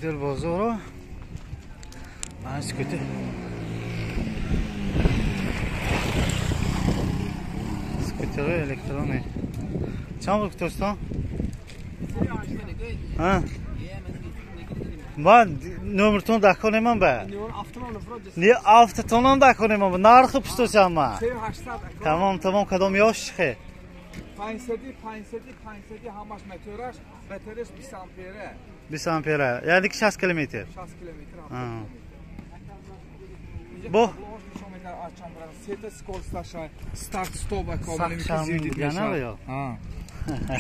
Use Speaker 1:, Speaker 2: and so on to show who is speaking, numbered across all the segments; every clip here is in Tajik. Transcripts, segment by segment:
Speaker 1: Скутер бозоро. Ман скутер. Скутерҳои электронӣ. Чанд буд дӯстон? Ҳа? Ман номертон дакор немам ба. Не автотонам дакор немам ба. Нархи пустосам ма. Тамом, тамом кадом ёш чихе?
Speaker 2: 500 500 500 ҳамаш мотораш, батареяш 20 ампера.
Speaker 1: 20 ампера. Яъне ки 60 километр.
Speaker 2: 60 километр.
Speaker 1: Бо
Speaker 2: сета скоросташа, старт стоп акомани ки зивдид мешавад. Ҳа.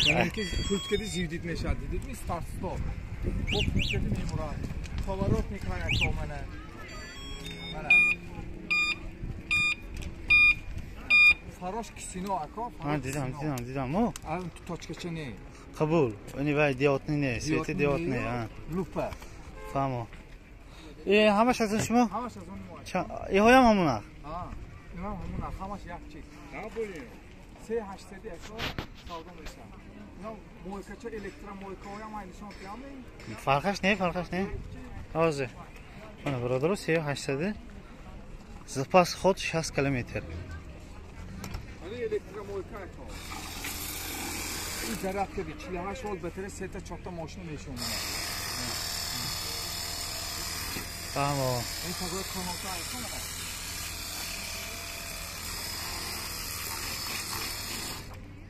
Speaker 2: Яъне ки пульткади зивдид мешавад. Дидидми старт стоп. Бо пульткади мемурад. Поворотник ҳай акомана. Мана. Фарош кисино ако.
Speaker 1: Ҳа, дидам, дидам, дидам. О.
Speaker 2: А точкача не.
Speaker 1: Қабул. Ини вай диодный не, свети диодный, ҳа.
Speaker 2: Лупа.
Speaker 1: Фаҳмо. Э, ҳамаш аз он шумо?
Speaker 2: Ҳамаш аз он мо.
Speaker 1: Иҳоям ҳамон нарх?
Speaker 2: Ҳа. Инам ҳамон нарх, ҳамаш як чиз. 3800 ако савдо мешавад. Инам мойкача электромойкаҳоям ай нишон диҳам.
Speaker 1: Фарқаш не, фарқаш не. Ҳозир. Мана бародаро 3800. Запас ход 60 километр.
Speaker 2: Электромойка ако. Ин зарядка 48 волт батарея сета чорта мошина мешавад.
Speaker 1: Фаҳмо.
Speaker 2: Ин тагои конота ако мана.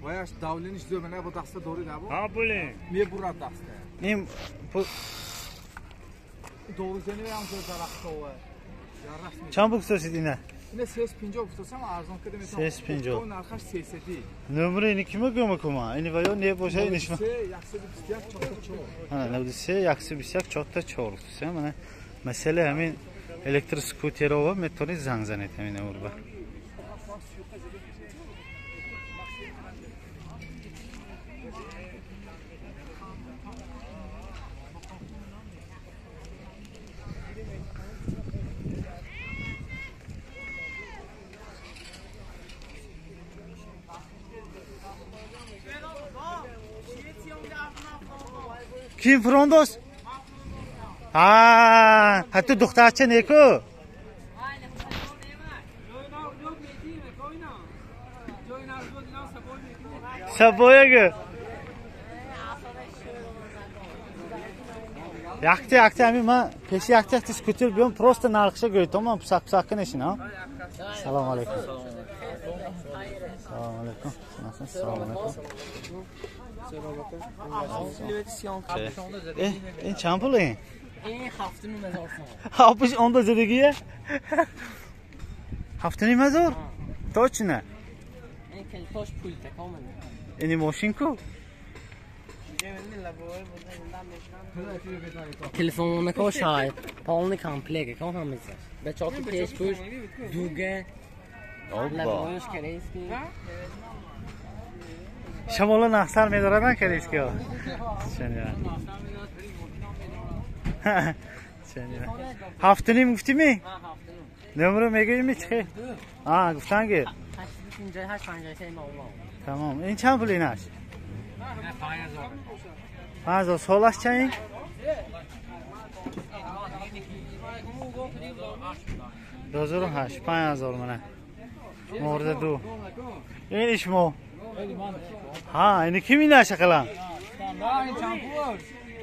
Speaker 2: Ваяш давлениш зӯр мена бо даста дори набо?
Speaker 3: Ҳа, булин.
Speaker 2: Мебурад даста.
Speaker 1: Ин
Speaker 2: Дорузани ҳам зӯр дарахтова.
Speaker 1: Чанд бугузоштед ина?
Speaker 2: Ина 350 гуфтасам арзон када метавонам.
Speaker 1: 350.
Speaker 2: Нархаш 300.
Speaker 1: Номери ини кима гӯма кума? Ини ваё не боша ини шума.
Speaker 2: 121 44.
Speaker 1: Ана 93 121 44. Се мана масъала ҳамин электроскутерова метавонед занг занед ҳамин номерба. Ким фрондос? Ҳа, ҳатто духтарча неку? Сабоягу. Якта якта ҳамин ман пеши якта якта скутер биём просто нархша гӯйтом ман пусак пусакка нешинам. Салом алейкум. Салом алейкум. Салом алейкум. Ин чанд пул ин?
Speaker 4: Ин 7,5 сом.
Speaker 1: Ҳапуш онда задагия? 7,5? Точно.
Speaker 4: Ин калитош пулта комил.
Speaker 1: Ини мошин ку?
Speaker 4: Телефонка шай, полный комплект, ком ҳамазаш. Бачаки пеш пуш, дуга.
Speaker 1: Опа. Шамола нахсар медорадан корейскиҳо. Чунин. Чунин. 7,5 гуфтими? Номеро мегӯӣ чи? А, гуфтан ки.
Speaker 4: 858 53 мавло.
Speaker 1: Тамом. Ин чанд пул инаш? 5000. Солаш чанд? 2008 5000 мана. Морда ду. Ин ишмо. Ҳа, ини ким инаша қилам?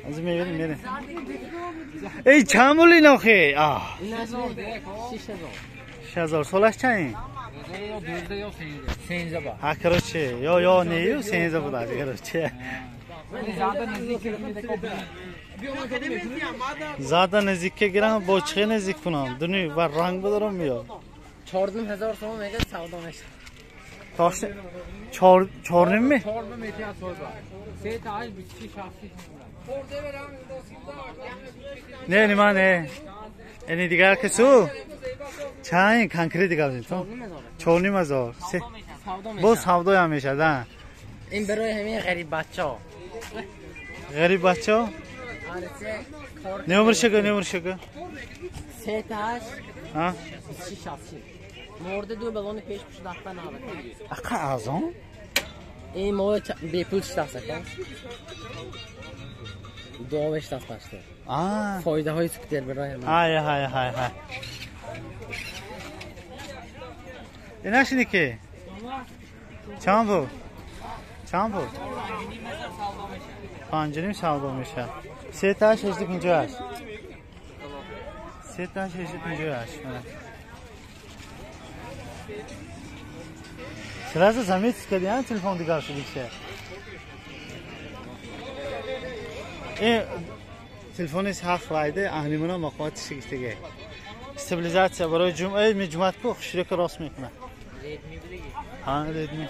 Speaker 1: Аз мебинем, мерем. Эй, чанд пул ин охи? А.
Speaker 4: 6000.
Speaker 1: 6000 солаш чанд? Ҳа, короче, ё ё нею 13 буда, короче. Зада наздикка гирам, бо чӣ наздик кунам? Дуни ва ранг бидорам меёд.
Speaker 4: 4500 сом мега савдо мешавад.
Speaker 1: Точно 4 ним ми?
Speaker 3: 4 метр сойба. 3 та 8 26
Speaker 1: Не, не ма не. Ини дигар касу? Чанд конкрет дигар то? 4500. Бо савдоям мешавад, а?
Speaker 4: Ин барои ҳамин ғариб бачаҳо.
Speaker 1: Ғариб бачаҳо? Номер шага, номер шага.
Speaker 4: 3 та 8
Speaker 1: А?
Speaker 4: 26. Морда ду балони пеш пушдахта навад.
Speaker 1: Ақа арзон?
Speaker 4: Ин мо бепул шитаст ака. Дуо шитаст пашто. Фоидаҳои скутер барои ман.
Speaker 1: Ай ай ай ай. Инашини ки? Чанд буд? Чанд буд? 5.5 савдо мешавад. 3 تا 658. 3 تا 658. Сразу заметить, когда телефон дигар шудикше. Телефони ҳафт вайде аҳлимона мақоати шигифтаге. Стабилизатсия барои ҷумъа меҷумъат ку хушрека рост мекунад. Ҳа, Redmi.